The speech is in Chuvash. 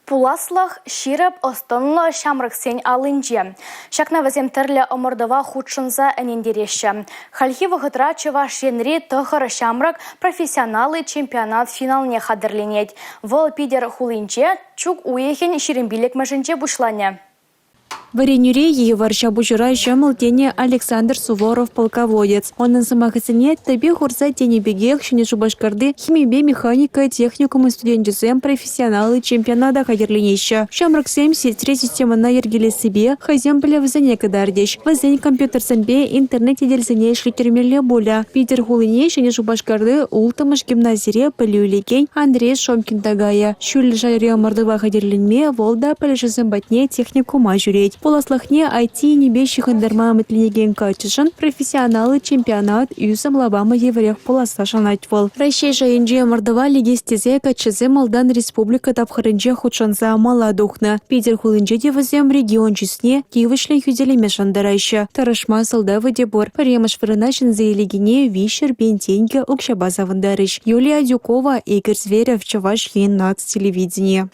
Пуласлӑх ҫирӗп ӑс-тӑнлӑ ҫамрӑксен аллинче. Ҫакна вӗсем тӗрлӗ ӑмӑртӑва хутшӑнса ӗнентереҫҫӗ. Хальхи вӑхӑтра Чӑваш Енри тӑхӑр ҫамрӑк профессионалы чемпионат финалне хатӗрленет. Вӑл Питӗр хулинче чӳк уйӑхӗн 25-мӗшӗнче пуҫланӗ. Вӗренӳре йывӑр, ҫапӑҫура ҫӑмӑл тенӗ Александр Суворов полководец. Унӑн сӑмахӗсене тӗпе хурса тенӗ пекех Ҫӗнӗ Шупашкарти химипе механика техникумӗн студенчӗсем профессионаллӑ чемпионата хатӗрленеҫҫӗ. Ҫамрӑксем сетьре системӑна йӗркелессипе хӑйсен пӗлӗвӗсене кӑтартӗҫ. Вӗсен компьютерсемпе интернет тетелсене ӗҫлеттермелле пулӗ. Питӗр хулине Ҫӗнӗ Шупашкарти улттӑмӗш гимназире пӗлӳ илекен Андрей Шомкин та кайӗ. Ҫӳллӗ шайри ӑмӑртӑва хатӗрленме вӑл та пӗлӗшӗсем патне техникума ҫӳрет. Пуласлӑхне IT енӗпе ҫыхӑнтарма ӗмӗтленекен каччӑшӑн профессионаллӑ чемпионат ӳсӗм лапамӗ евӗрех пуласса шанать вӑл. Раҫҫей шайӗнчи ӑмӑртӑва лекес тесе каччӑсем малтан республика тапхӑрӗнче хутшӑнса мала тухнӑ. Питӗр хулинче те вӗсем регион чысне тивӗҫлӗн хӳтӗлеме шантараҫҫӗ. Тӑрӑшма сӑлтавӗ те пур. Пӗрремӗш вырӑна ҫӗнсе илекене 300 пин тенкӗ укҫапа савӑнтарӗҫ. Юлия Адюкова, Игорь Зверев, Чӑваш Ен наци телевиденийӗ.